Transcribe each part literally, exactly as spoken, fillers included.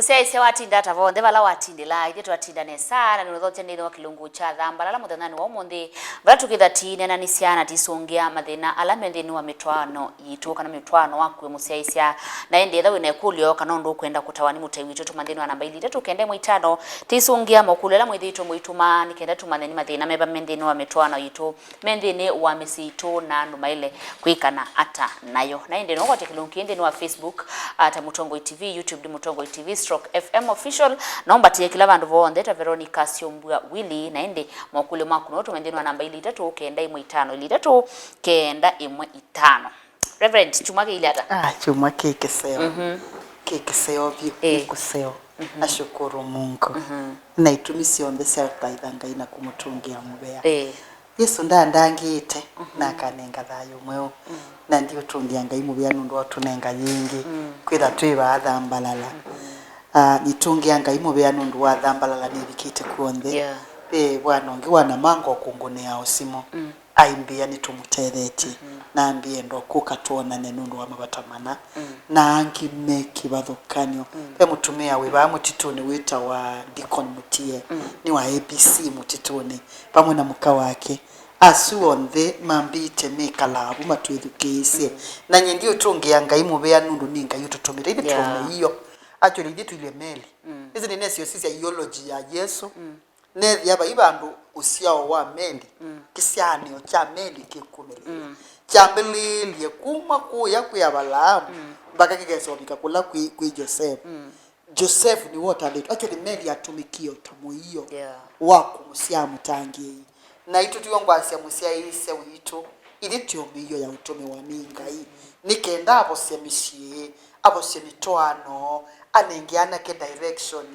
Mũsyaĩĩsya watinda ata vonthe vala watindĩla, ithyĩ twatinda nesa, na nĩũthokya nthĩnĩ wa kĩlungu kya Thambalala mũthenyanĩ wa ũmũnthĩ, vala tũkĩtha tineenanĩsya na tisũngĩa mathĩna ala me nthĩnĩ wa mĩtwaano yitũ, kana mĩtwaano waku we mũsyaĩĩsya. Na ĩndĩ ethĩwa wĩ na ĩkũlyo kana ũndũ ũkwenda kũtawa nĩ mũtai witũ, tũma nthĩnĩ wa namba ilĩ itatũ kenda ĩmwe itano, tisũngĩa mokũlyo ala mwĩthĩĩtwe mũitũma, nĩ kenda tũmanye nĩ mathĩna meva me nthĩnĩ wa mĩtwaano yitũ, me nthĩnĩ wa mĩsyĩ itũ, na andũ maĩle kwĩkana ata nayo. Na ĩndĩ no ũkwate kĩlungu kĩĩ nthĩnĩ wa Facebook, ata Mũtongoi T V, YouTube nĩ Mũtongoi T V stroke F M Official, na ũmbatĩe kĩla vandũ vonthe ta Veronica Syombua Willy. Na ĩndĩ mokũlyo maku no ũtũme nthĩnĩ wa namba ilĩ itatũ kenda ĩmwe itano, ilĩ itatũ kenda ĩmwe itano. Reverend, kyumwa kĩilye ata? Ah, kyumwa kĩ kĩseo. Mhm. Kĩ kĩseo vyũ, ĩĩ, nĩ kũseo. Mhm. Nashukuru Mungu. Mhm. Na itumi syonthe sya kũthaitha Ngai na kũmũtũngĩa mũvea. Ĩĩ. Yesũ ndandangĩĩte, mhm, na akanenga thayũ mweũ. Mm. Na ndiũtũngĩa Ngai mũvea nũndũ wa ũtũnenga yĩngĩ. Mm. Kwĩtha twĩ vaa Thambalala. Mhm. Ah, nitũngĩa Ngai mũvea nũndũ wa Thambalala nĩvikĩte kw'onthe. Yeah. Ve vwana ũngĩ wa Namanga ũkũngũnĩaa ũsimũ. Mm. Aimbĩa nĩtũmũtethetye. Mhm. Na ambĩa enda ũkũka twonane nũndũ wa mavata mana. Mm. Na angĩ me kĩvathũkany'o. Mm. Ve mũtumĩa wĩ vaa mũtitũnĩ wĩtawa Deacon Mutie. Mm. Nĩ wa A B C mũtitũnĩ, vamwe na mũka wake. Asu onthe mambĩĩte mekalaa vu matwĩthukĩĩsye. Mm. Na nyie ndiũtũngĩa Ngai mũvea nũndũ nĩ Ngai ũtũtũmĩte. Ithyĩ, yeah, tũũme iyo. Actually, ithyĩ tũilye meli. Mm. Ĩsu nĩ nesyo sisya eulogy ya Yesũ. Mm. Neethĩa vai vandũ ũsyao wa meli, mm, kĩsyaanĩo kya meli kĩkumĩlĩĩla. Mm. Kyambĩlĩĩlye kuma kũya kwĩ Avalaamu, mm, mpaka kĩkesa ũvika kũla kwĩ, kwĩ Joseph. Mm. Joseph nĩwe ũtandĩtwe. Actually, meli yatũmĩkie o ta mũio, yeah, wa kũmũsyaa mũtangĩĩi. Naitũ twĩongwasya mũsyaĩĩsya witũ, ithyĩ twĩ o mĩio ya ũtũmĩwa nĩ Ngai, nĩ kenda avosye mĩsyĩ, avosye mĩtwaano, anenge anake direction,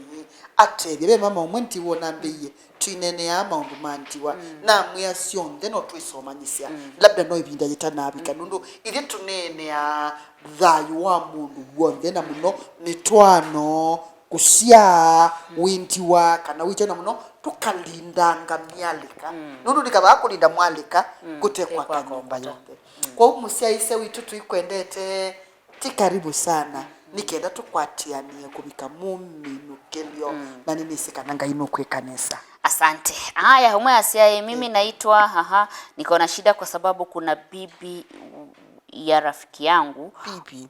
atethye. Ve mama ũmwe ndiwona mbĩie, twĩneeneaa maũndũ ma ndiwa, mm, namwĩa syonthe no twĩsomanyĩsya. Mm. Labda no ĩvinda yĩtanavika, mm, nũndũ ithyĩ tũneeneaa thayũ wa mũndũ w'onthe, na mũno mĩtwaano, kũsyaa, mm, wĩ ndiwa, kana wĩkya, na mũno tũkalindanga myalĩka. Mm. Nũndũ nĩ kavaa kũlinda mwalĩka, mm, kũte kwaka nyũmba yonthe. Mm. Kwoou mũsyaĩĩsya witũ tũikwendete, ti karibu sana, mm, nĩ kenda tũkwatĩanĩe kũvika mũminũkĩlyo, mm, na nĩnĩsĩ kana Ngai nũkwĩka nesa. Asante. Haya, umwe asyaye, mimi, eh, naitwa, aha, niko na shida kwa sababu kuna bibi ya rafiki yangu. Bibi.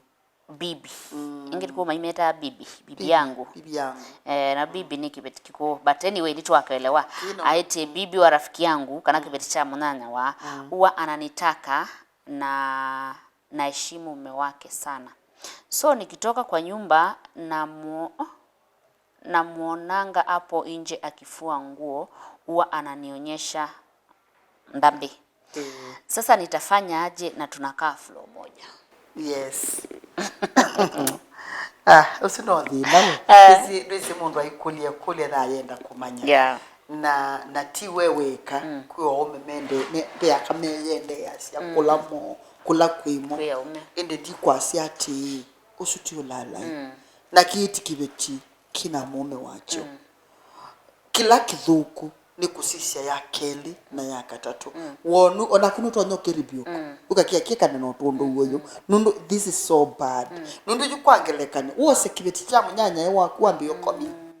Bibi. Mm. Ĩngĩ kuma imetaa bibi, bibi, bibi yangu. Bibi yangu. Eh, na bibi nĩ kĩveti kĩkũũ. But anyway, nĩtwakelewa. Kino. Aĩtye, bibi wa rafiki yangu, kana, mm, kĩveti kya mũnyanyawa, mm, huwa ananitaka na naheshimu mume wake sana. So nikitoka kwa nyumba na mu-, namwonanga hapo nje akifua nguo, huwa ananionyesha ndambĩ. Eh. Sasa nitafanya aje na tunakaa floor moja? Yes. Ah, ũsu no thĩna we. Eh. Ndwĩsĩ, ndwĩsĩ mũndũ aikũlya kũlya na ayenda kũmanya. Yeah. Na, na ti we wĩka, mm, kwĩ aũme mende, me, ve aka meyendeeasya, mm, kũla mo, kũla kwĩ mo. Kwĩ aũme. Ĩndĩ ndikwasya atĩĩ, ũsu ti ũlaalai. Mm. Na kĩĩ ti kĩveti kĩna mũũme wakyo. Mm. Kĩla kĩthũku nĩ kũsisya ya kelĩ na ya katatũ. Mm. Wonu, o naku nũtonya ũkĩrebuke. Mm. Ũkakĩa kĩkane na ũtũndũ ũyũ. Mm. Nũndũ this is so bad. Mm. Nũndũ yu kwa ngelekany'o, wose kĩveti kya mũnyanyae waku wambĩĩa ũkomya. Mm.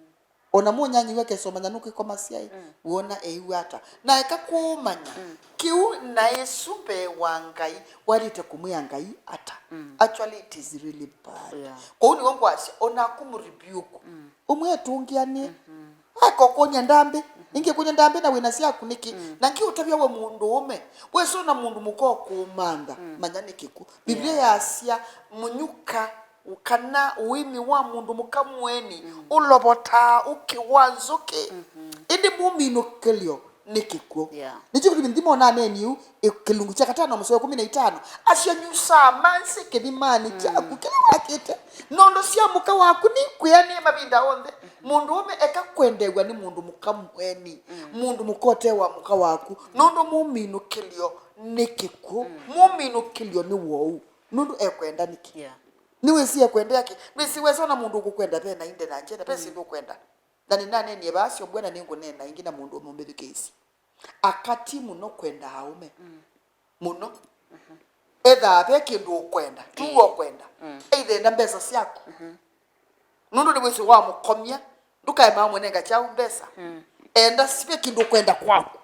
Ona mũnyanyae akesomanya nũkĩkomasyaĩ, mm, wona eiw'a ata. Na eka kũũmanya, mm, kĩu na ĩsu mbee wa Ngai, waĩlĩte kũmwĩa Ngai ata? Mm. Actually, it is really bad. Yeah. Kwoou nĩw'o ngwasya, o naku mũrebuke. Mm. Ũmwe etũngĩanĩe. Mhm. Akokũnĩa ndambĩ. Mhm. Ĩngĩ kũnĩa ndambĩ na wĩna syaku nĩkĩ? Mm. Na ngĩũtavya we mũndũũme, wesona mũndũ mũka ũkũũmantha, mm, manya nĩ kĩkw'ũ. Biblia, yeah, yasya mũnyuka kana ũĩmĩ wa mũndũ mũka mũeni, mm, ũlovotaa ũkĩ wa nzũkĩ. Mhm. Ĩndĩ mũminũkĩlyo nĩ kĩkw'ũ. Yeah. Nĩkyo kĩtumi nthimo naneenie ũu, ĩ-, kĩlungu kya katano mũsoa wa ĩkũmi na itano, asya nyusaa mansĩ kĩthimanĩ, mm, kyaku kĩla wakĩte, nondo sya mũka waku nikwĩanĩe mavinda onthe. Mũndũũme eka kwendeew'a nĩ mũndũ mũka mũeni, mm, mũndũ mũka ũte wa mũka waku, nũndũ mũminũkĩlyo nĩ kĩkw'ũ. Mm. Mũminũkĩlyo nĩ wou, nũndũ ekwenda nĩkĩ? Yeah. Nĩwĩsĩ ekwendea kĩ? Nĩwĩsĩ wesona mũndũ ũkũkwenda ve na inde na njenda, ve, mm, syĩndũ ũkwenda. Na nĩnaneenie vaa Syombua na nĩngũneena ĩngĩ na mũndũ ũmũmbĩthukĩĩsye. Aka ti mũno kwenda aũme. Mm. Mũno. Mhm. Ethaa ve kĩndũ ũkwenda, tu, ĩĩ, ũkwenda. Mm. Either enda mbesa syaku. Mhm. Nũndũ nĩwĩsĩ wamũkomya, ndũkaema ũmũnenga kyaũ mbesa. Enda sive kĩndũ ũkwenda kwaku.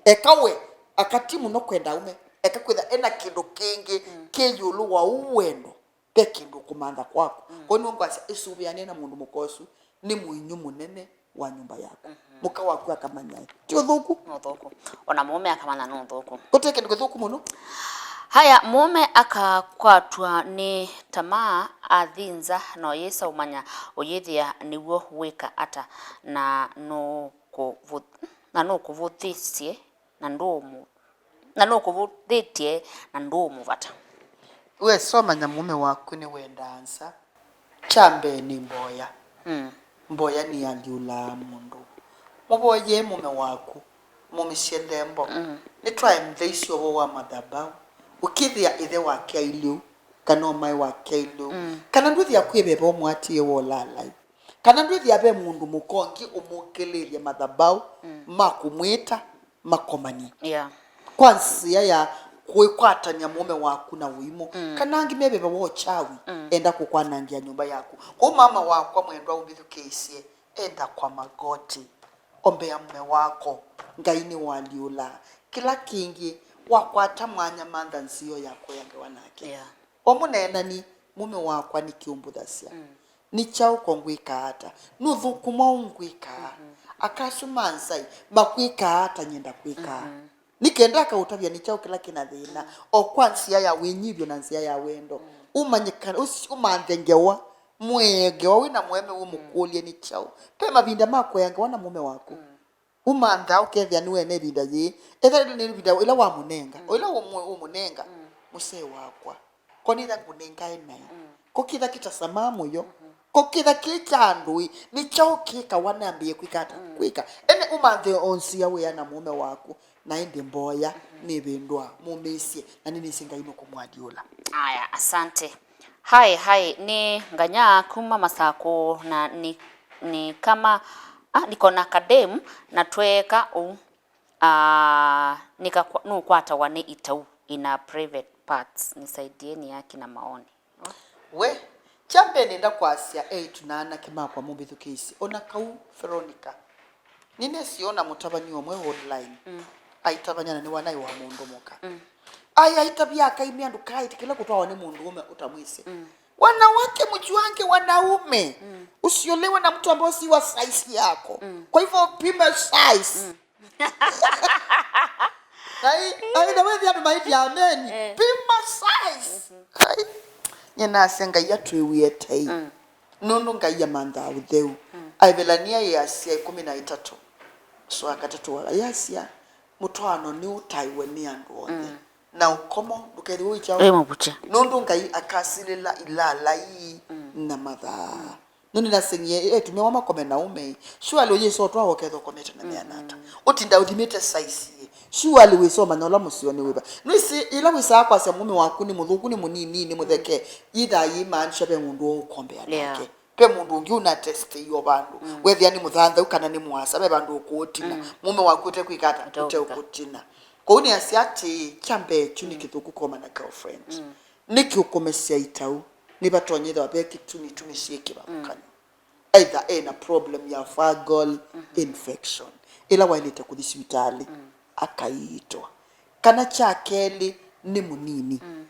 Eka we, akati mũno kwenda aume. Eka kwĩtha ena kĩndũ kĩngĩ kĩ ĩũlũ wa ũu wendo. Ve kĩndũ ũkũmantha kwaku. Kwoou nĩw'o ngwasya ĩsũvĩanĩe na mũndũ mũka ũsu, nĩ mũinyũ mũnene wa nyũmba yaku. Mũka waku akamanya ti ũthũku. Nĩ ũthũku. Ona mũũme akamanya nĩ ũthũku. Kũte kĩndũ kĩthũku mũno. Haya, mũũme akakwatwa nĩ tamaa, athi nza, na ũyĩsa ũmanya ũyĩthĩa nĩw'o wĩka ata, na nũkũvũ-, na nũkũvũthĩsye, na ndũũmũ-, na nũkũvũthĩtye, na ndũũmũvata. We somanya mũũme waku nĩwendaa nza. Kya mbee nĩ mboya. Mm. Mboya nĩyalyũlaa mũndũ. Mũvoyee mũme waku, mũmĩsye nthembo. Mm. Nĩtwae mũthei ũseo wa mathabaũ. Ũkĩthĩa ĩthe wake ailye ũu, kana ũmae wake ailye ũu, mm, kana ndwĩthĩa kwĩ veva ũmũatĩĩe wa ũlaalai, kana ndwĩthĩa ve mũndũ mũka ũngĩ ũmũkĩlĩĩlye mathabaũ, mm, ma kũmwĩta makomanie, yeah, kwa nzĩa ya kwĩkwatany'a mũũme waku na ũimũ, mm, kana angĩ me veva wa ũkyawi, mm, enda kũkwanangĩa nyũmba yaku. Kwoou mama wakwa mwendwa ũmbĩthukĩĩsye, enda kwa magoti, ombea mũme wako. Ngai nĩwalyũlaa. Kĩla kĩngĩ, wakwata mwanya mantha nzĩa ya kũea ngewa nake. Yeah. O mũneenani, mũme wakwa nĩkĩũmbũthasya. Mm. Nĩ kyaũ ko ngwĩkaa ata? Nũthũkũma ũngwĩkaa? Mhm. Aka asu ma nzaĩ makwĩkaa ata nyenda kwĩkaa? Mhm. Nĩ kenda akaũtavya nĩ kyaũ kĩla kĩna thĩna. Mm. O kwa nzĩa ya wĩnyivyo na nzĩa ya wendo. Mm. Ũmanyĩka-, ũs-, ũmanthe ngewa, mũee ngewa wĩ na mũeme ũmũkũlye nĩ kyaũ. Ve mavinda ma kũea ngewa na mũme waku. Mm. Ũmanthaa ũkethĩa nĩwene ĩvinda yĩĩ. Ethĩwa nĩ ĩvinda ĩla wamũnenga, mm, o ĩla ũmũ-, ũmũnenga, mm, mũsee wakwa, ko nĩtha ngũnengae naĩ. Mm. Ko kĩtha kĩtasamaa mũyo. Mm-hmm. Ko kĩtha kĩ kya andũ ĩ, nĩ kyaũ kĩkawa nambĩĩe kwĩka ata? Mm. Kwĩka. Ene ũmanthe o nzĩa wĩa na mũũme waku, na ĩndĩ mboya, mm-hmm, nĩvĩndũa, mũmĩĩsye, na nĩnĩsĩ Ngai nũkũmwalyũla. Aya, asante. Hi, hi, nĩ Nganya kuma Masakũ na nĩ, nĩ kama, ah, niko na kadem na tweeka ũu, ah, nĩkakwa-, nũkwatawa nĩ itau in our private parts, nisaidieni aki na maoni. We, kya mbee nĩenda kwasya eĩtu na anake makwa mũmbĩthukĩĩsye, ona kau Veronica. Nĩnĩsĩ ona mũtavany'a ũmwe online, mm, aitavany'a na nĩ wanaĩ wa mũndũ mũka. Mm. Ai, aitavya akaimya andũ kaĩtĩkĩla kũtwawa nĩ mũndũũme ũtamwĩsĩ. Mm. Wanawake mjuange wanaume. Mm. Usiolewe na mtu ambaye si wa size yako. Mm. Kwa hivyo pima size. Mm. Ai, ai, na wethi andũ maĩtya ameni. Eh. Pima size. Mhm. Ai. Nyie nasya Ngai atwĩw'ĩe tei. Mm. Nũndũ Ngai amanthaa ũtheu. Mm. Aevelania ĩasya ĩkũmi na ĩtatũ, mũsoa wa katatũ wa, yasya, mũtwaano nĩũtaĩwe nĩ andũ onthe. Mm. Na ũkomo ndũkethĩwe wĩ kyaũ? Wĩ mũvukya. Nũndũ Ngai akasilĩla ilaalai, mm, na mathaa. Mm. Nũndũ naseng'ie, eh, eĩtu mewa makome na aũme. Surely ũyĩsa ũtwawa ũkethĩa ũkomete na meana ata? Mm-hmm. Ũtinda ũthimĩte size ĩ. Surely wĩsa ũmanya ũla mũseo nĩ wĩva. Nĩwĩsĩ, ĩla wĩsaa kwasya mũũme waku nĩ mũthũku, nĩ mũnini, nĩ mũtheke, yĩthaa yĩimaanisha ve mũndũ ũũkombea nake. Yeah. Ve mũndũ ũngĩ ũna test ĩyo vandũ. Mm. Wethĩa nĩ mũthanthau kana nĩ mũasa, ve vandũ ũkũũtina. Mm. Mũũme waku ũtekwĩka ata? Ũteũka. Ũteũkũtina. Kwoou nĩasya atĩĩ, kya mbee kyu nĩ, mm, kĩthũku koma na girlfriend. Mm. Nĩkĩ ũkomesya itau? Nĩvatonyethĩwa ve kĩtumi, itumi syĩ kĩvathũkany'o. Mm. Either ena problem ya fungal, mhm, infection, ĩla waĩlĩte kũthi sivitalĩ, mm, akaiitwa. Kana kya kelĩ nĩ mũnini. Mm.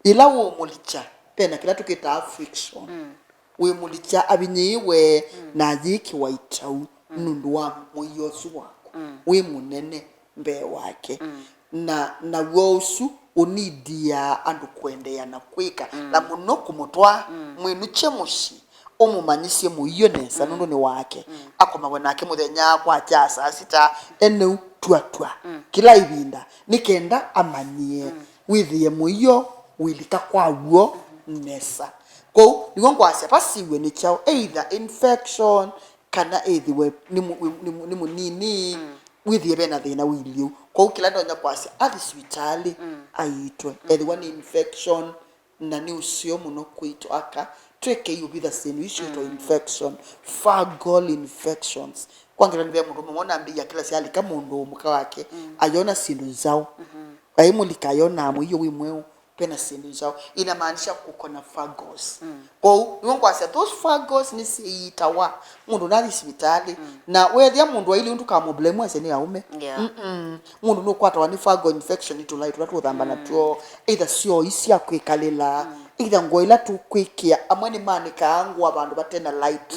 Yĩla ũũmũlikya, vena kĩla tũkĩtaa friction. Mm. Wĩmũlikya avinyĩĩwe, mm, na ayĩkĩwa itau, mm, nũndũ wa mũio ũsu waku. Mm. Wĩ mũnene mbee wake. Mm. Na, naw'o ũsu ũnidiaa andũ kũendeea na kwĩka, mm, na mũno kũmũtwaa, mm, mwĩnũkye mũsyĩ, ũmũmanyĩsye mũio nesa, mm, nũndũ nĩ wake. Mm. Akomawe nake mũthenya kwakya saa sita, eneu twatwa. Mm. Kĩla ĩvinda, nĩ kenda amanyĩe, mm, wĩthĩe mũio wĩlika kwa w'o, mm-hmm, nesa. Kwoou nĩw'o ngwasya vasiw'e nĩ kyaũ, either infection, kana ethĩwe nĩ mũ-, nĩ mũ-, nĩ mũnini, mm, wĩthĩe vena thĩna wĩilyĩ ũu. Kwoou kĩla ndonya kwasya, athi sivitalĩ, mm, aiitwe. Mm. Ethĩwa nĩ infection, na nĩ ũseo mũno kwitũ aka, twĩkei ũvitha syĩndũ isu syĩtwa, mm, infection, fungal infections. Kwa ngelekany'o, ve mũndũ ũmwe wona mbĩia kĩla syalika mũndũ mũka wake, mm, ayona syĩndũ nzaũ. Mm-hmm. Aimũlika ayonaa mũio wĩ mweũ, Kwĩna syĩndũ nzaũ, inamaanisha kuko na fagos. Kwoou nĩw'o ngwasya those fagos nĩsyĩitawa mũndũ nathi sivitalĩ. Na weethĩa mũndũ ailye ũndũ, kamũblame asya nĩ aũme. Yeah. Mm-mm. Mũndũ nũkwatawa nĩ fungal infection nĩ tũlaĩ tũla tũũthamba natw'o, either syoo ii sya kwĩkalĩla, either ngũa ila tũkwĩkĩa. Amwe nĩmanĩkaa ngũa vandũ vate na light,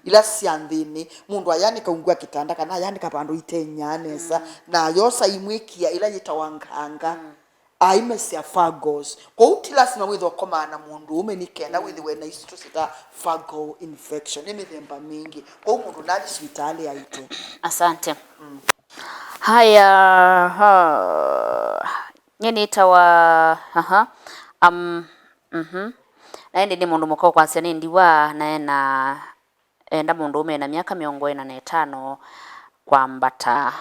ila sya nthĩnĩ, mũndũ ayanĩka ungu wa kĩtanda kana ayanĩka vandũ itenyaa nesa, na ayosa imwĩkĩa ila yĩtawa nganga. Aimesya fagos. Kwoou ti lasima wĩthwe ũkomaa na mũndũũme nĩ kenda wĩthĩwe na isu tũsĩta fungal infection. Nĩ mĩthemba mingĩ. Kwoou mũndũ nathi sivitalĩ aitwe. Asante. Haya, ha. Nye nĩtawa, aha. Um, mhm. Na ĩndĩ nĩ mũndũ mũka ũkwasya nĩ ndiwa, na ena enda mũndũũme ena myaka mĩongo ĩna na ĩtano kwambata.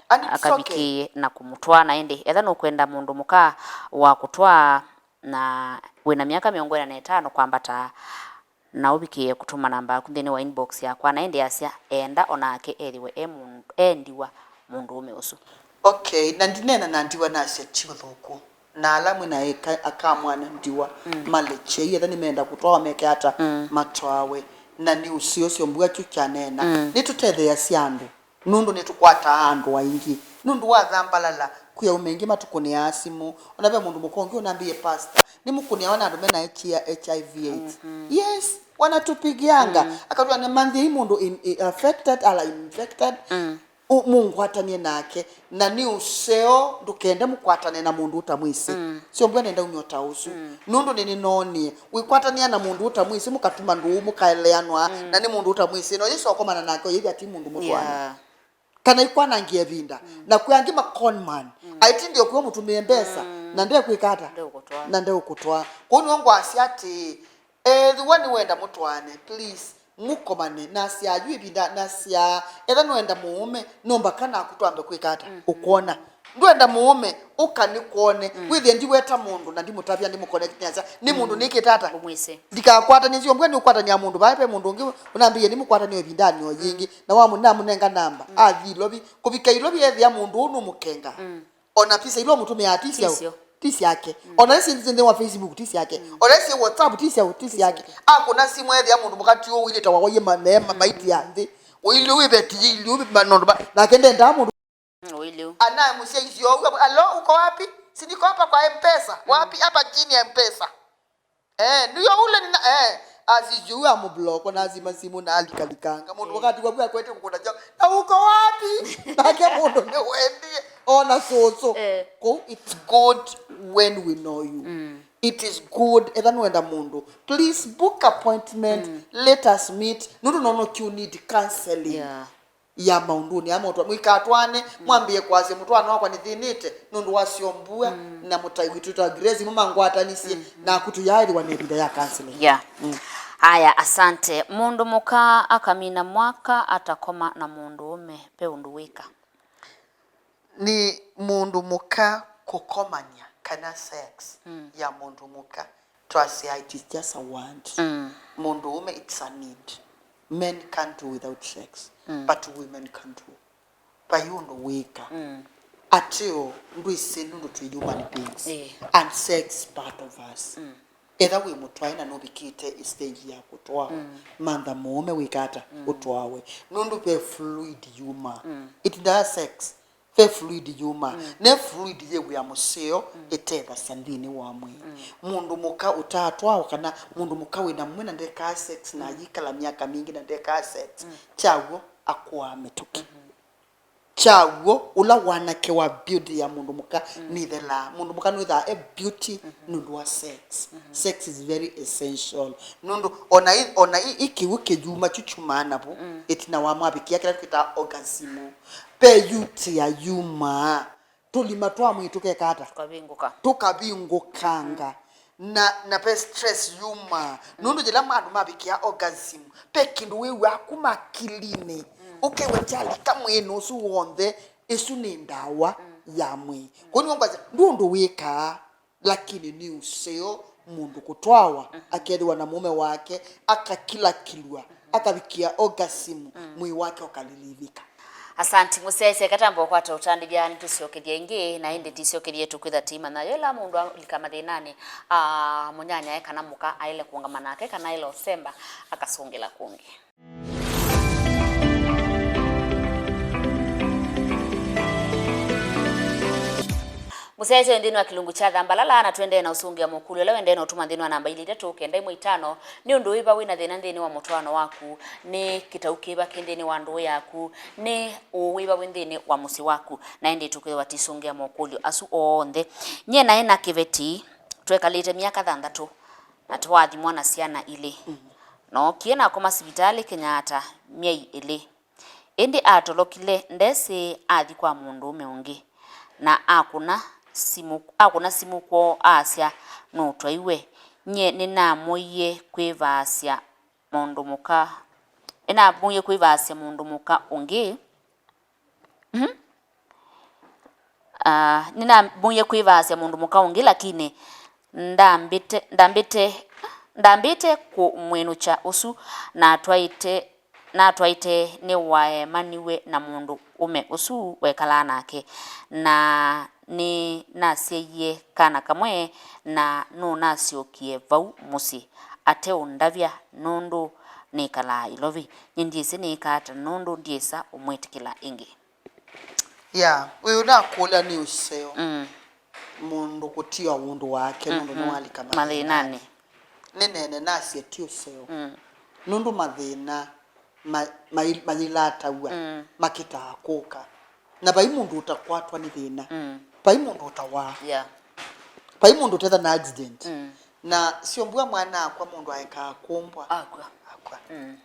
And it's okay. Akavikĩĩe na kũmũtwaa. Na ĩndĩ etha nũkwenda mũndũ mũka wa kũtwaa na wĩna myaka mĩongo ĩna na ĩtano kwambata, na ũvikĩĩe kũtũma namba yaku nthĩnĩ wa inbox yakwa. Na ĩndĩ asya enda onake ethĩwe e mũndũ, e ndiwa mũndũũme ũsu. Okay, na ndineena na ndiwa nasya ti ũthũku. Na ala mwĩ na eka, aka mwana ndiwa, malekyei, etha nĩmenda kũtwawa meke ata, matwawe. Na nĩ ũseo syo mbua kyu kyaneena. Nĩtũtetheeasya andũ, nũndũ nĩtũkwataa andũ aingĩ. Nũndũ wa thambalala, kwĩ aũme aingĩ matũkũnĩaa simũ. Ona ve mũndũ mũka ũngĩ ũnambĩie, "Pastor, nĩmũkũnĩawa na andũ mena H I V AIDS?" Yes, wanatupigianga. Akatwĩa nĩ manthĩ mũndũ in, i-, affected, ala infected. Ũ-, mũngwatanie nake, na nĩ ũseo ndũkende mũkwatane na mũndũ ũtamwĩsĩ. Sio mbwa nenda ũnywa ta ũsu. Nũndũ nĩnĩnoonie wĩkwatania na mũndũ ũtamwĩsĩ, mũkatuma ndũũ, mũkaeleanwa, na nĩ mũndũ ũtamwĩsĩ, na ũyĩsa ũkomana nake ũyĩthĩa ti mũndũ mũtwaane. Yeah. Kana ikwanangie ĩvinda. Na kwĩ angĩ ma con man. Aitindie kuo mũtũmĩe mbesa, na ndekwĩka ata? Ndeũkũtwaa. Na ndeũkũtwaa. Kwoou nĩwe ngwasya atĩĩ, ethĩwa nĩwenda mũtwaane, please, mũkomane. Nasyaa yu ĩvinda, nasyaa, etha nũenda mũũme, no mbaka naku twambe kwĩka ata? Ũkwona. Ndwenda mũũme, ũka nĩkwone. Wĩthĩe ndiweta mũndũ na ndimũtavya, ndimũconnect nĩ asa. Nĩ mũndũ nĩkĩte ata? Ndikakwatanie, sio mbwa nĩũkwatania mũndũ. Vaa ve mũndũ ũngĩ ũnambĩie nĩmũkwatanie ĩvindanĩ o yĩngĩ. Na wamũ-, namũnenga namba. Athi Ilovi. Kũvika Ilovi ethĩa mũndũ ũũ nũmũkenga. Ona pisa ila ũmũtũmĩaa ti syaũ? Ti syo. Ti syake. Ona isi nthĩnĩ wa Facebook ti syake. Ona isi WhatsApp ti syaũ? Ti syake. Akũna simũ ethĩa mũndũ mũka ti ũũ ilĩtawa waie maneema maiti ya nthĩ. Ũilyĩ wĩ veti, ilyĩ wĩ manondũ ma-, nake ndendaa mũndũ. Ũilyĩ. Anaye mũsyaisyo ũu, "Alo, uko wapi? Si niko hapa kwa M-Pesa." "Wapi?" "Hapa chini ya M-Pesa." Eh, ndio ule nina, eh, asijui amũbloko na azima simũ na alikalikanga. Mũndũ wakati wabu akwete kũkũta chao. "Na uko wapi?" Nake mũndũ nĩ wendie. Ona soso. Eh. Ko, it's good when we know you. It is good. Etha nũenda mũndũ, please book appointment. Let us meet. Nũndũ nono you need counseling. Yeah. Ya maũndũnĩ aa motwa mũikatwaane, mwambĩe kwasya, "Mũtwaano wakwa nĩthĩnĩte nũndũ wa syombua na mũtai witũ ta Grace, mo mangwatanisye naku." Tũyaaĩthĩwa na ĩvinda ya counseling. Yeah. Aya, asante. Mũndũ mũka akamina mwaka atakoma na mũndũũme, ve ũndũ wĩka? Nĩ mũndũ mũka kũkomany'a kana sex ya mũndũ mũka. Twasya, it is just a want. Mũndũũme, it's a need. Men can't do without sex, but women can do. Vai ũndũ wĩka. Ateo ndwĩsĩ nũndũ twĩ human beings. Eh. And sex is part of us. Etha wĩ mũtwae na nũvikĩte stage ya kũtwawa, mantha mũũme wĩka ata? Ũtwawe. Nũndũ ve fluid yuma. It does sex. Ve fluid yuma. Ne fluid yĩ wĩa mũseo ĩtethasya nthĩnĩ wa mwĩĩ. Mũndũ mũka ũtaatwawa kana mũndũ mũka wĩna mũme na ndekaa sex na ayikala myaka mingĩ na ndekaa sex, kyaw'o akũaa mĩtũkĩ. Kyaw'o ũla wanake wa beauty ya mũndũ mũka nĩthelaa. Mũndũ mũka nĩwĩthaa e beauty nũndũ wa sex. Sex is very essential. Nũndũ ona i, ona i, i kĩw'ũ kĩyuma kyu kyumaa navu, ĩtina wa mwavikĩa kĩla twĩtaa orgasm. Ve yuti ya yumaa, tũlima twa mwĩĩ tũkeka ata? Tũkavingũka. Tũkavingũkanga. Na, na ve stress yumaa. Nũndũ yĩla andũ mavikĩa orgasm, ve kĩndũ wĩw'aa kuma akilinĩ. Ũkew'a kyalika mwĩĩnĩ ũsu w'onthe, ĩsu nĩ ndawa ya mwĩĩ. Kwoou nĩw'o ngwasya, ndũ ũndũ wĩkaa. Lakini nĩ ũseo mũndũ kũtwawa, akethĩwa na mũũme wake, akakilakilw'a, akavikĩa orgasm, mwĩĩ wake ũkalilivika. Asanti, mũsyaĩĩsya, katamba ũkwata ũtandĩthya, nĩtũsyokethya ĩngĩ, na ĩndĩ tĩsyokethye tũkwĩtha tĩimanya yĩla mũndũ alika mathĩnanĩ, a, mũnyanyae kana mũka aĩle kũũngama nake, kana aĩle ũsemba, akasũngĩla kũngĩ. Mũsyaĩĩsya, nthĩnĩ wa kĩlungu kya Thambalala, na tũendee na ũsũngĩa mũkũlyo ũla wendee na ũtũma nthĩnĩ wa namba ilĩ itatũ kenda ĩmwe itano. Nĩ ũndũ wĩva wĩna thĩna nthĩnĩ wa mũtwaano waku? Nĩ kĩtau kĩva kĩ nthĩnĩ wa ndũũ yaku? Nĩ ũũ wĩva wĩ nthĩnĩ wa mũsyĩ waku? Na ĩndĩ tũkwĩthĩwa tũisũngĩa mokũlyo asu onthe. Nyie naĩ na kĩveti, twekalĩte myaka thanthatũ, na twathimwa na syana ilĩ. Nookie nakoma sivitalĩ Kenyatta myei ĩlĩ. Ĩndĩ atolokile, ndesĩ athi kwa mũndũũme ũngĩ, na akũna simũ, akũna simũ kwoo, asya nũtwaiwe. Nyie nĩnamũie kwĩvaasya mũndũ mũka, nĩnamũie kwĩvaasya mũndũ mũka ũngĩ. Mhm. Ah, nĩnamũie kwĩvaasya mũndũ mũka ũngĩ, lakini ndambĩte, ndambĩte, ndambĩte kũmwĩnũkya ũsu natwaĩte, natwaĩte nĩwaemaniw'e na mũndũ ũme ũsu wekalaa nake, na nĩnasyaie kana kamwe, na nũnasyokie vau mũsyĩ ateũndavya, nũndũ nĩkalaa Ilovi. Nĩndyĩsĩ nĩĩka ata, nũndũ ndyĩsa ũmwĩtĩkĩla ĩngĩ. Ya, ũyũ nakũlya nĩ ũseo. Mm. Mũndũ kũtiwa ũndũ wake nũndũ, mhm, nĩwalika mathĩnanĩ. Mathĩnanĩ. Nĩneene nasye ti ũseo. Mm. Nũndũ mathĩna ma-, mai-, mayĩlataw'a, mm, makĩtaa kũka. Na vai mũndũ ũtakwatwa nĩ thĩna. Mm. Vai mũndũ ũtawaa. Yeah. Vai mũndũ ũtetha na accident. Mm. Na syombua mwana akwa, mũndũ aekaa kũmbwa. Akw'a. Akw'a. Mm.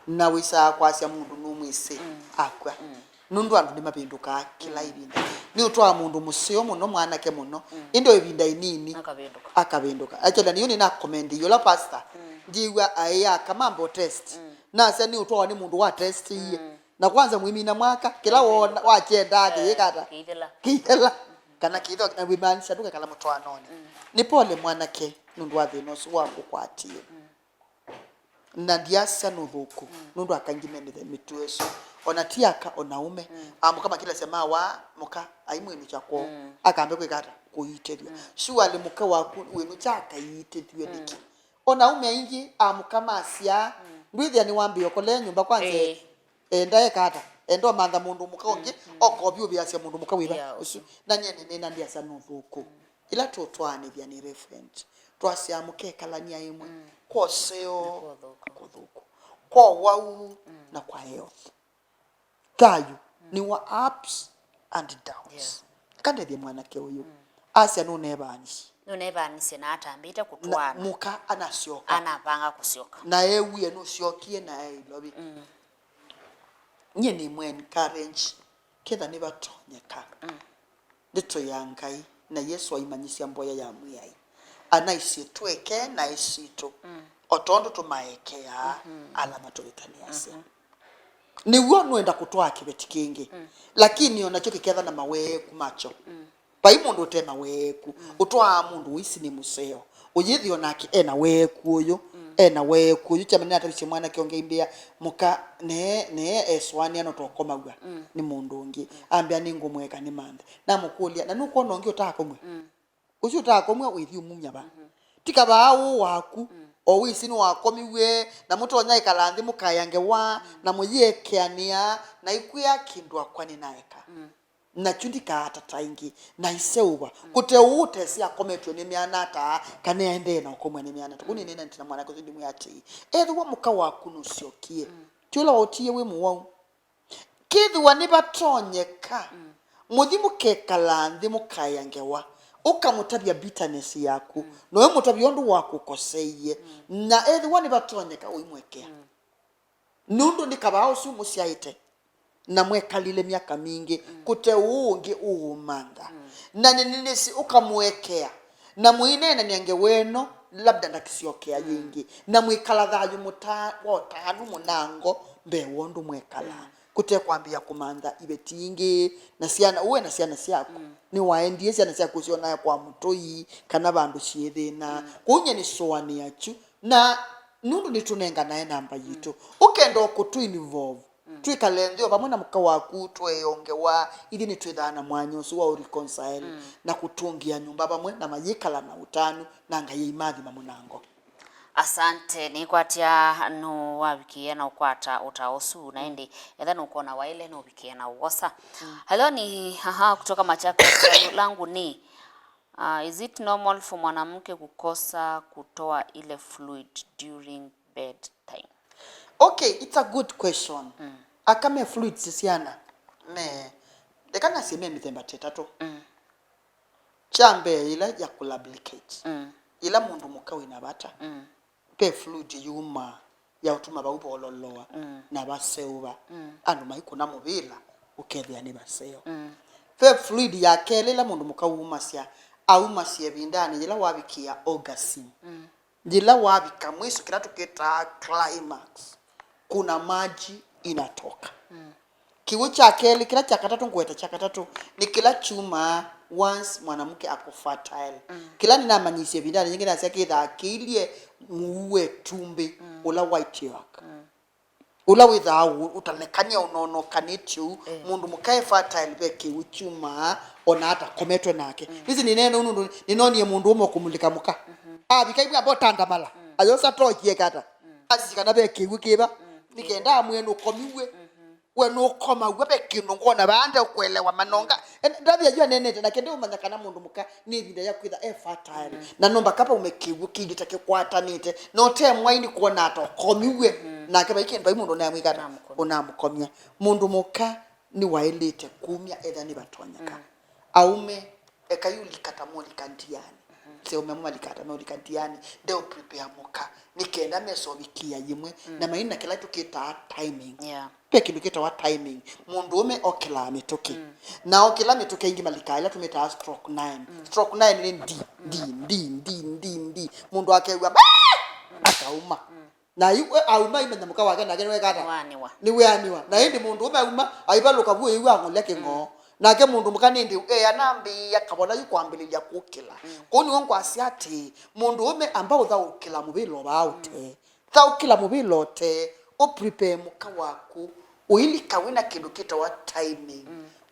Na wĩsaa kwasya mũndũ nũmwĩsĩ, mm, akw'a. Mm. Nũndũ andũ nĩmavĩndũkaa kĩla, mm, ĩvinda. Nĩũtwaa mũndũ mũseo mũno, mwanake mũno, mm, ĩndĩ o ĩvinda ĩnini akavĩndũka. Akavĩndũka. Actually, nĩyo nĩnakomendie ũla pastor, mm, ndiw'a aĩ aka mambo test. Mm. Nasya nĩũtwawa nĩ mũndũ wa testiie. Mm. Na kwanza mwĩmina mwaka, kĩla, mm, wona, wakyendaa, eh, kĩyĩkata. Kĩithela. Kĩithela. Kana kĩitho, na wĩmaanisya ndũkekala mũtwaanonĩ. Mm. Nĩ pole mwanake nũndũ wa thĩna ũsu wakũkwatie. Mm. Na ndiasya nũthũku, mm, nũndũ aka aingĩ me mĩtwe ĩsu. O na ti aka, o na aũme. Mm. Amũka makĩlasya mawaa, mũka aimwĩnũkya kwoo. Mm. Akambe kwĩka ata? Kũiitĩthw'a. Mm. Surely mũka waku wĩnũkya akaiitĩthw'e, mm, nĩkĩ? O na aũme aingĩ amũka masyaa, mm, ndwĩthĩa nĩwambĩĩa ũkolee nyũmba kwanza. Ĩĩ. Enda eka ata? Enda ũmantha mũndũ mũka ũngĩ, mm, mm, oka ũvyũvĩasya mũndũ mũka wĩva, yeah, ũsu. Ũsu. Na nyie nĩnĩna ndiasya nũthũku. Mm. Ĩla tũtwaanĩthya nĩ reverend, twasyaa mũkekalany'a ĩmwe, mm, kwa ũseo, na kwa ũthũku, na kwa ũthũku, kwa ũwau, mm, na kwa health. Thayũ, mm, nĩ wa ups and downs. Yeah. Kandethye mwanake ũyũ. Mm. Asya nũneevaanisye. Nũneevaanisye na atambĩte kũtwaana. Na mũka anasyoka. Anavanga kũsyoka. Na eewie nũsyokie na e Ilovi. Mm. Nyie nĩmũ encourage, ketha nĩvatonyeka. Mm. Ndeto ya Ngai, na Yesũ aimanyĩsya mboya ya Mwĩai. Anaisye tũeke naĩ sitũ, mm, o tondũ tũmaekeaa, mhm, ala matũvĩtanĩasya. Mhm. Nĩw'o nũenda kũtwaa kĩveti kĩngĩ, mm, lakini o nakyo kĩketha na maweeku makyo. Mm. Vai mũndũ ũte na weeku, mm, ũtwaa mũndũ ũisi nĩ mũseo. Ũyĩthĩa o nake e na weeku ũyũ, mm, e na weeku ũyũ. Kyama nĩnatavisye mwanake ũngĩ aimbĩa, mũka, nee, nee esũanĩa no tokomaw'a, mm, nĩ mũndũ ũngĩ. Mm. Ambĩa, "Nĩngũmũeka nĩmanthe." Namũkũlya, "Na nũkwona ũngĩ ũtaakomw'a?" Mm. Ũsu ũtaakomw'a wĩthi ũmumya va? Mhm. Ti kavaa ũũ waku, mm, o wĩsĩ nĩwakomiw'e, na mũtonya ĩkala nthĩ mũkaea ngewa, mm, na mũyĩekeanĩa, na ikwĩa kĩndũ akwa nĩnaeka. Mm. Na kyu ndikaatata ĩngĩ, na iseũva. Mm. Kũte ũu ũtesĩ akometw'e nĩ mĩana ataa, kana aendee na ũkomw'a nĩ mĩana. Tũkũ, mm, nĩnena ntina mwanake ũsu ndimwĩa atĩĩ, ethĩwa mũka waku nũsyokie, mm, ti ũla waũtiie wĩ mũwau? Kethĩwa nĩvatonyeka, mm, mũthi mũkekala nthĩ mũkaĩa ngewa, ũkamũtavya bitterness yaku, mm, na ũimũtavya ũndũ wakũkoseie, mm, na ethĩwa nĩvatonyeka ũimwekea. Mm. Nũndũ nĩ kavaa ũsu mũsyaĩte, na mwekalile myaka mingĩ, mm, kũte ũũ ũngĩ ũũmantha. Mm. Na nĩ, nĩ, nĩnĩsĩ ũkamũekea, na mũineenany'a ngewa ĩno, labda ndakĩsyokea, mm, yĩngĩ, na mwĩkala thayũ mũta-, wa ũtanu mũnango mbee wa ũndũ mwekala. Mm. Kũte kwambĩĩa kũmantha iveti ingĩ, na syana, ũwe na syana syaku. Mm. Nĩwaendie syana syaku ũsyonae kwa mũtũi, kana vandũ syĩthĩna. Mm. Kwoou nyie nĩsũanĩa kyu, na nũndũ nĩtũnenganae namba yitũ. Mm. Ũkenda o kũtũ involve, mm, Twĩkale nthĩ o vamwe na mũka waku, tũee o ngewa, ithyĩ nĩtwĩthaa na mwanya ũsu wa ũreconcile na kũtũngĩa nyũmba vamwe, na mayĩkala na ũtanu, na Ngai aimathima mũnango. Asante, nĩkwatya nũwavikĩĩa na ũkwata ũtao ũsu, na ĩndĩ etha nũkwona waĩle nũvikĩĩa na ũwosa. Hello, ni haha kutoka Machakos. Swali langu ni, uh, is it normal for mwanamke kukosa kutoa ile fluid during bedtime? Okay, it's a good question. Aka me fluids syana? Me, ndeka nasye me mĩthemba ta ĩtatũ. Kya mbee, yĩla ya kũlubricate. Yĩla mũndũ mũka wĩna vata, ve fluid yumaa ya ũtuma vau vololoa na vaseũva. Andũ maikũna mũvĩla, ũkethĩa nĩ vaseo. Ve fluid ya kelĩ ĩla mũndũ mũka wumasya, aumasya ĩvindanĩ yĩla wavikĩa orgasm. Yĩla wavika mwiso, kĩla tũkĩtaa climax, kuna maji inatoka. Kĩw'ũ kya kelĩ, kĩla kya katatũ, ngweta kya katatũ, nĩ kĩla kyumaa once mwanamke ako fertile. Kĩla nĩnamanyĩisye ĩvindanĩ yĩngĩ, nasya kĩthaa kĩilye mũu wa ĩtumbĩ, ũla white yolk. Ũla wĩthaa ũ-, ũtalekany'a ũnonokanĩtye ũu, mũndũ mũka e fertile ve kĩw'ũ kyumaa, ona atakometwe nake. Nĩsĩ nĩneena ũu nũndũ nĩnoonie mũndũ ũmwe kũmulĩka mũka. Avika imwe amba ũtandamala, ayosa tochi ekata. Asisya kana ve kĩw'ũ kĩva, nĩ kenda amwĩe nũkomiw'e. We nũkomaw'a ve kĩndũ ngona vaa ndeũkũelewa manonga. Ndathi ayua nenete nake ndeũmanya kana mũndũ mũka nĩ ĩvinda ya kwĩtha e fertile. Na no mbaka vaume kĩw'ũ kĩngĩ ta kĩkwatanĩte. Na ũte mwai nĩ kwona ata ũkomiw'e. Nake vai kĩndũ vai mũndũ ũnamwĩkata, ũnamũkomya. Mũndũ mũka nĩwaĩlĩte kumya etha nĩvatonyeka. Aũme, ekai ũlika ta molika ndianĩ. Seũme amwe malika ta molika ndianĩ. Ndeũ prepare mũka nĩ kenda mesovikĩa yĩmwe. Na maina kĩla tũkĩtaa timing. Ve kĩndũ kĩtawa timing. Mũndũũme okĩlaa mĩtũkĩ. Na okĩla mĩtũkĩ aingĩ malikaa ĩla tũmĩtaa stroke nine. Stroke nine nĩ ndi, ndi, ndi, ndi, ndi, ndi. Mũndũ akew'a, "Baa!" Akauma. Na yu, we, auma aimanya mũka wake, nake nĩwekata? Nĩwaanĩwa. Nĩweanĩwa. Na ĩndĩ mũndũũme auma, aivalũka vu ĩu ang'olya kĩng'oo. Nake mũndũ mũka nĩndĩ, e, anambĩĩa kavona yu kwambĩlĩlya kũkĩla. Kũu nĩw'o ngwasya atĩĩ, mũndũũme amba ũthaũkĩla mũvĩla o vaa ũtee. Thaũkĩla mũvĩla ũtee, ũ prepare mũka waku, ũilika wĩna kĩndũ kĩtawa timing,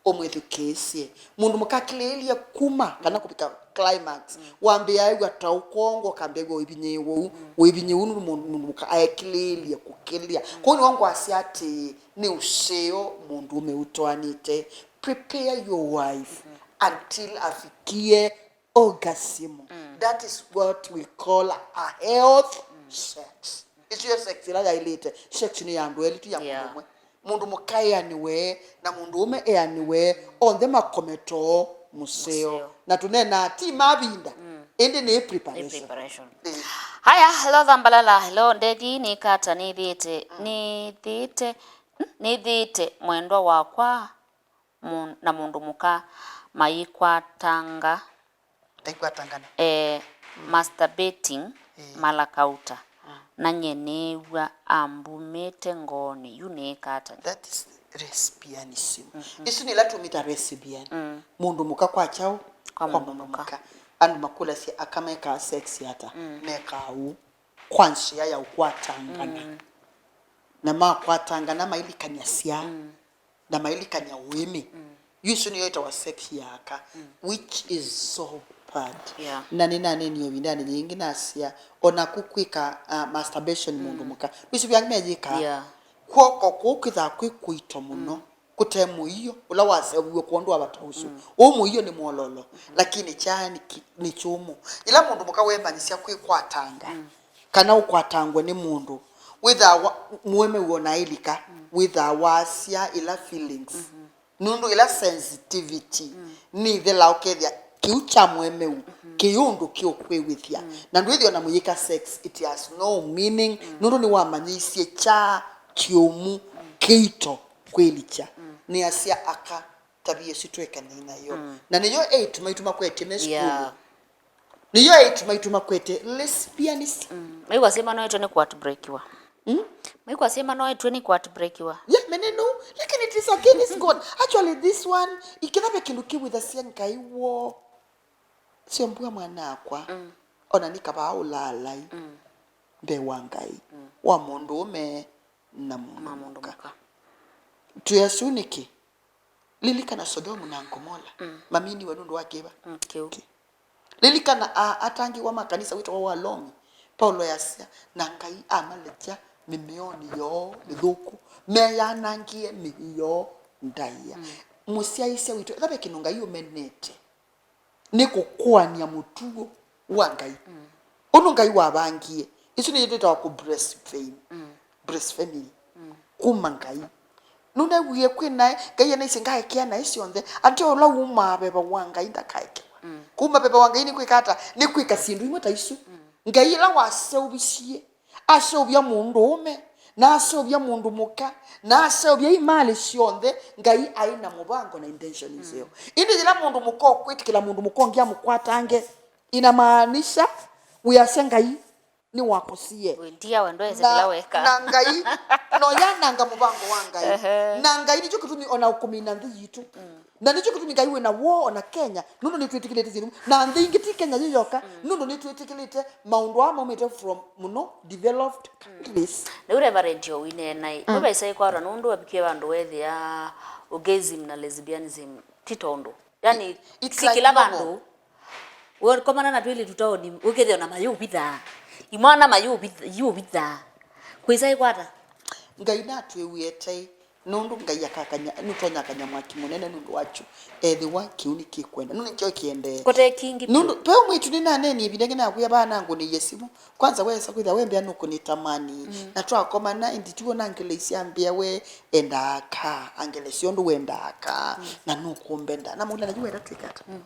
ũmwĩthukĩĩsye. Mũndũ mũka akĩlĩĩlye kuma kana kũvika climax, wambĩĩa ew'a ta ũkongo, ũkambĩĩa ũivinyĩĩwa ũu, ũivinyĩĩwa ũu nũndũ mũndũ, mũndũ mũka aekĩlĩĩlye kũkĩlya. Kwoou nĩw'o ngwasya atĩĩ, nĩ ũseo mũndũũme ũtwaanĩte. Prepare your wife until afikie orgasm. That is what we call a health sex. Ĩsu yo sex ĩla yaĩlĩte. Sex nĩ ya andũ elĩ, ti ya mũndũ ũmwe. Mũndũ mũka eanĩwe na mũndũũme eanĩwe, onthe makome too mũseo. Mũseo. Na tũneenaa ti mavinda, ĩndĩ nĩ preparation. Nĩ preparation. Ĩĩ. Haya, hello Thambalala, hello Ndedi, nĩkata nĩthĩĩte, nĩthĩĩte, nĩthĩĩte mwendwa wakwa. Mũ-, na mũndũ mũka mayĩkwatanga, Taikwatangana. Eh, masturbating, eh, mala kauta. Na nyie nĩĩw'a ambumĩte ngoonĩ, yu nĩĩka ata? That is lesbianism. Ĩsu nĩ ĩla tũmĩta lesbian. Mũndũ mũka kwa kyaũ? Kwa mũndũ mũka. Andũ makũlasya aka mekaa sex ata? Mekaa ũu kwa nzĩa ya ũkwatangana. Na makwatangana mailikany'a syaa. Na mailikany'a ũĩmĩ. Yu ĩsu nĩyo ĩtawa sex ya aka, which is so bad. Yeah. Na nĩnaneenie ĩvindanĩ yĩngĩ nasya, o naku kwĩka, uh, masturbation mũndũ mũka. Wĩsĩ vyangi meyĩkaa? Yeah. Kw'oko kũu kwĩthaa kwĩ kũito mũno, kũte mũio ũla waseũviw'e kwondũ wa vata ũsu. Ũũ mũio nĩ mwololo, lakini kyaani ki-, nĩ kyũmũ. Ĩla mũndũ mũka wemanyĩsya kwĩkwatanga, kana ũkwatangwe nĩ mũndũ, wĩthaa wa, mũemeu ona ailika, wĩthaa wasya ĩla feelings. Nũndũ ĩla sensitivity nĩthela ũkethĩa kĩu kya mũemeu kĩ ũndũ kĩũkwĩw'ĩthya. Na ndwĩthĩa ona mũyĩka sex, it has no meaning, nũndũ nĩwamanyĩisye kya kĩũmu kĩito kwĩlikya. Nĩasya aka, tavia ĩsu twĩkanei nayo. Na nĩyo eĩtu maitũ makwetye me sukulu. Yeah. Nĩyo eĩtu maitũ makwete lesbianism. Mm. Maikwasya manoetwe nĩ kũheartbreakiwa. Mm? Maikwasya manoetwe nĩ kũheartbreakiwa. Yeah, meneno, lakini it is against God. Actually, this one, ikĩtha ve kĩndũ kĩwĩthasya Ngai woo. Sio mbua mwana akwa. Mm. Ona nĩ kavaa ũlaalai. Mm. Mbee wa Ngai. Mm. Wa mũndũũme na mũndũ mũka. Twĩ asu nĩkĩ? Lilikana Sodomu na Ngomola. Mm. Maminiwe nũndũ wa kĩva? Mm, kĩu. Kĩ-, lilikana a-, atangĩĩwa ma kanisa wĩtawa wa Lomi. Paulo easya, na Ngai amalekya mĩmĩonĩ yoo mĩthũku, meyanangĩe mĩĩ yoo ndaĩa. Mm. Mũsyaĩĩsya witũ, ethĩwa ve kĩndũ Ngai ũmenete, nĩ kũkũanĩa mũtuo wa Ngai. Mm. Ũndũ Ngai wavangie, isu nĩyo twĩtawa kũ blaspheme. Mm. Blasphemy. Mm. Kuma Ngai. Nũneewie kwĩ naĩ, Ngai anaisye ngaekea naĩ syonthe, ate ũla wumaa veva wa Ngai ndakaekewa. Mm. Kuma veva wa Ngai nĩ kwĩka ata? Nĩ kwĩka syĩndũ imwe ta isu. Mm. Ngai ĩla waseũvisye, aseũvya mũndũũme, na aseũvya mũndũ mũka, na aseũvya imalĩ syonthe, Ngai aĩ na mũvango na intention nzeo. Mm. Ĩndĩ yĩla mũndũ mũka ũkwĩtĩkĩla mũndũ mũka ũngĩ amũkwatange, inamaanisha wĩasya Ngai nĩwakosie. Wĩndia we ndwese kĩla weka. Na Ngai no yananga mũvango wa Ngai. Ehe. Na Ngai nĩkyo kĩtumi ona ũkũmina nthĩ yitũ. Mm. Na nĩkyo kĩtumi Ngai wĩ na woo ona Kenya, nũndũ nĩtwĩtĩkĩlĩte syĩndũ. Na nthĩ ingĩ ti Kenya yĩ yoka, mm, nũndũ nĩtwĩtĩkĩlĩte maũndũ aa maumĩte from mũno developed countries. Na ũ Reverend yo wĩneena ĩ, mm, we vaisai kwatwa nũndũ wavikie vandũ weethĩa gayism na lesbianism ti tondũ. Yani, it's si like kĩla normal. Vandũ. Ũkomana na twĩlĩtu taoni, ũkethĩa ona mayũvithaa. Imwana mayũvithaa. Kwĩsa ĩkwata. Ngai natwĩw'ĩe tei, nũndũ Ngai akakanya, nũtonya akanya mwaki mũnene nũndũ wakyo, ethĩwa kĩu nĩkĩkwenda. Nũndũ nĩkyo kĩendee. Kote kingi tu. Nũndũ, pe mwĩtu nĩnaneenie ĩvinda ĩngĩ nakwĩa vaa nangũnĩie simũ. Kwanza wesa kwĩthĩa we mbĩa nũkũnĩtamani. Mm. Na twakomana, ĩndĩ tiw'o nangeleisye ambĩa we endaa aka, angelesya ũndũ wendaa aka, mm, na nũkũmbenda. Namũlya, na yu wenda twĩke ata? Mm.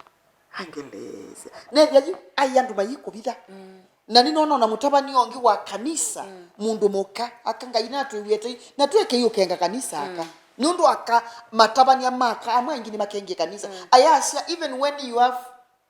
Angelesya. Nethĩa yu, ai andũ mayĩkũvitha. Mm. Na nĩnona ona mũtavany'a ũngĩ wa kanisa, mm, mũndũ mũka, aka Ngai natwĩw'ĩe tei, na twĩkei ũkenga kanisa aka. Mm. Nũndũ aka, matavany'a maka, amwe aingĩ nĩmakengie kanisa. Mm. Ayasya, even when you have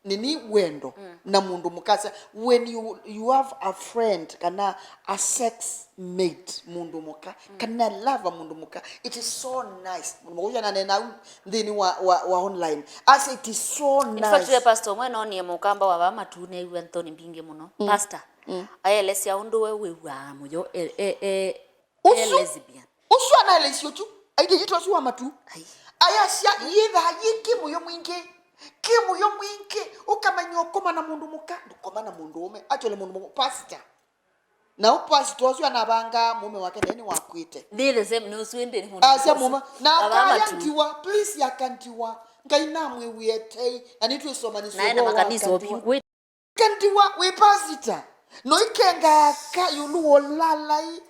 nini wendo, mm, na mũndũ mũka, asya, when you, you have a friend kana a sex mate, mũndũ mũka, mm, kana lover mũndũ mũka, it is so nice. Mũndũ mũka ũcio ananena au nthĩnĩ wa, wa, wa online. Asya, it is so nice. In fact, the pastor ũmwe noonie mũkamba wa vaa matu neew'a nthoni mbingĩ mũno. Mm. Pastor, mm, aelesya ũndũ we wĩw'aa mũyo, e, e, e, Ũsu, e lesbian. Ũsu anaelesya ũtu, aitye yitũ ũsu wa matu. Ai. Ayasya, yĩthaa yĩ kĩ mũyo mwingĩ, kĩ mũyo mwingĩ, ũkamanya ũkoma na mũndũ mũka, ndũkoma na mũndũ ũme. Actually, mũndũ mũka, pastor. Na ũ pastor ũsu anavangaa mũme wake naĩ nĩwakwĩte. Nĩ the same, nĩ ũsu ĩndĩ nĩ mũndũ. Asya mũka ũsu. Mũme, na akaya matu. Ndiwa, please aka ndiwa. Ngai namwĩw'ĩe tei, na nĩtwĩsomanisye. Naĩ na ũvoo wa makanisa aka ndiwa. Ũvingũĩte. Kandiwa wĩ pasita, no ikenga aka ĩũlũ wa ũlaalai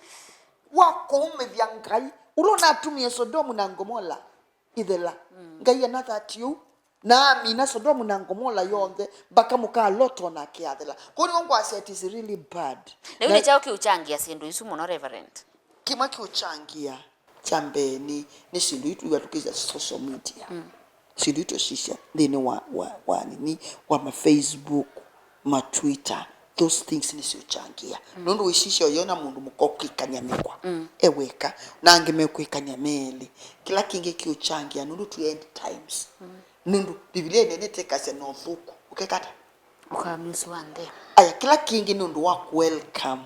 wa kũũmĩthya Ngai, ũla ũnatumie Sodomu na Ngomola ĩthela. Mm. Ngai anathati ũu, na amina Sodomu na Ngomola yonthe, mpaka mũka Loto nake athela. Kwoou nĩw'o ngwasya, it is really bad. Na yu nĩ kyaũ kĩũkyangĩa syĩndũ isu mũno, Reverend? Kĩmwe kĩũkyangĩa kya mbee nĩ, nĩ syĩndũ ii twĩw'a tũkĩsya social media. Mm. Syĩndũ ii tũsisya nthĩnĩ wa, wa, wa nini, wa ma Facebook, ma Twitter, those things nĩsyũkyangĩa. Mm. Nũndũ wĩsisya ũyona mũndũ mũka ũkwĩkany'a nĩkwa, mm, e weka, na angĩ mekwĩkany'a me elĩ. Kĩla kĩngĩ kĩũkyangĩa, nũndũ twĩ end times. Mm. Nũndũ Biblia ĩnenete ĩkasya no ũthũku. Ũkekata? Ũkamĩusu wa nthĩ. Aya, kĩla kĩngĩ nĩ ũndũ wa kũ welcome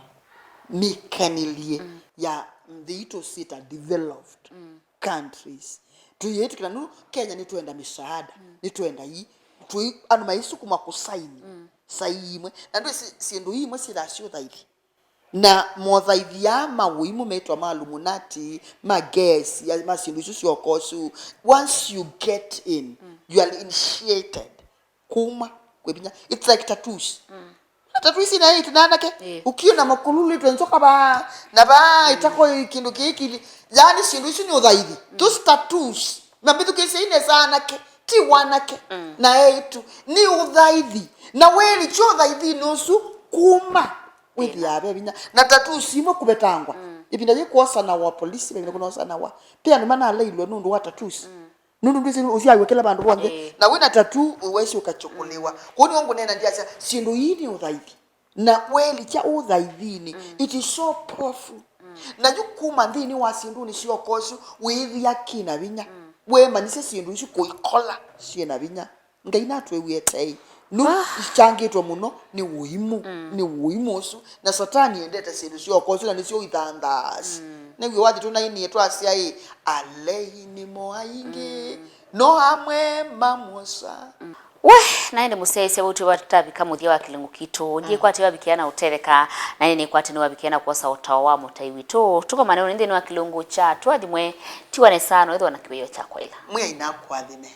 mĩkanĩlye, mm, ya nthĩ ii tũsyĩta developed, mm, countries. Tũyĩtĩkĩla nũ Kenya nĩtwenda mĩsaada, mm, nĩtwenda ii, twĩ andũ maisukuma kũsaini, mm, sai imwe. Na ndwĩsĩ syĩndũ imwe syĩthaa syĩ ũthaithi. Na mothaithi aa ma ũimũ metwa ma Illuminati, ma gas, ya, ma syĩndũ isu syoka ũsu. Once you get in, mm, you are initiated. Kuma kwĩ vinya. It's like tattoos. Mm. Na tattoos ina ĩtu na anake. Eh. Ukiona makululitwe nzoka ba, na ba, mm, itako kindu kiki. Yani syĩndũ isu nĩ ũthaithi. Mm. Those tattoos. Na mbĩthukĩĩsya inesa anake. Ti wanake. Mm. Na eĩtu. Nĩ ũthaithi. Na wĩlikya ũthaithinĩ ũsu kuma. Wĩthĩaa ve vinya. Na tattoos imwe kũvetangwa. Mm. Ĩvinda yĩ kwosanaw'a polisi, ve ĩvinda kũnosanaw'a. Pe andũ manaleilwe nũndũ wa tattoos. Mm. Nũndũ ndwĩsĩ ũsyaĩwe kĩla vandũ vonthe. Ĩĩ. Na wĩna tattoo, wĩwesi ũkakyũkũlĩwa. Mm. Kwoou nĩw'o ngũneena ndyasya, syĩndũ ii nĩ ũthaithi. Na welikya ũthaithinĩ, mm, it is so powerful. Mm. Na yu kuma nthĩnĩ wa syĩndũnĩ syoka ũsu, wĩĩthĩa kĩ na vinya. Mm. Weemanyĩsya syĩndũ isu kũikola syĩ na vinya. Ngai natwĩw'ĩe tei. Nũ, ah, ikyangĩtwe mũno nĩ ũimũ. Mm. Nĩ ũimũ ũsu. Na Satani endete syĩndũ syoka ũsu, na nĩsyo ithanthas. Mm. Nĩw'o wathi tũnainie twasya ĩ, alei nĩmo aingĩ, no amwe mamwosa. We, naĩ nĩ mũsyaĩĩsya witũ vatavika mũthya wa kĩlungu kitũ. Ndiĩkwatĩ wavikĩa na ũtetheka, naĩ nĩkwatĩ nĩwavikĩa na kwosa ũtao wa mũtai witũ. Tũkomane ũnĩ nthĩnĩ wa kĩlungu kya tũathimwe, tiwa nesa no ĩthwa na kĩwĩo kya kwaĩla. Mwĩai nakũathime.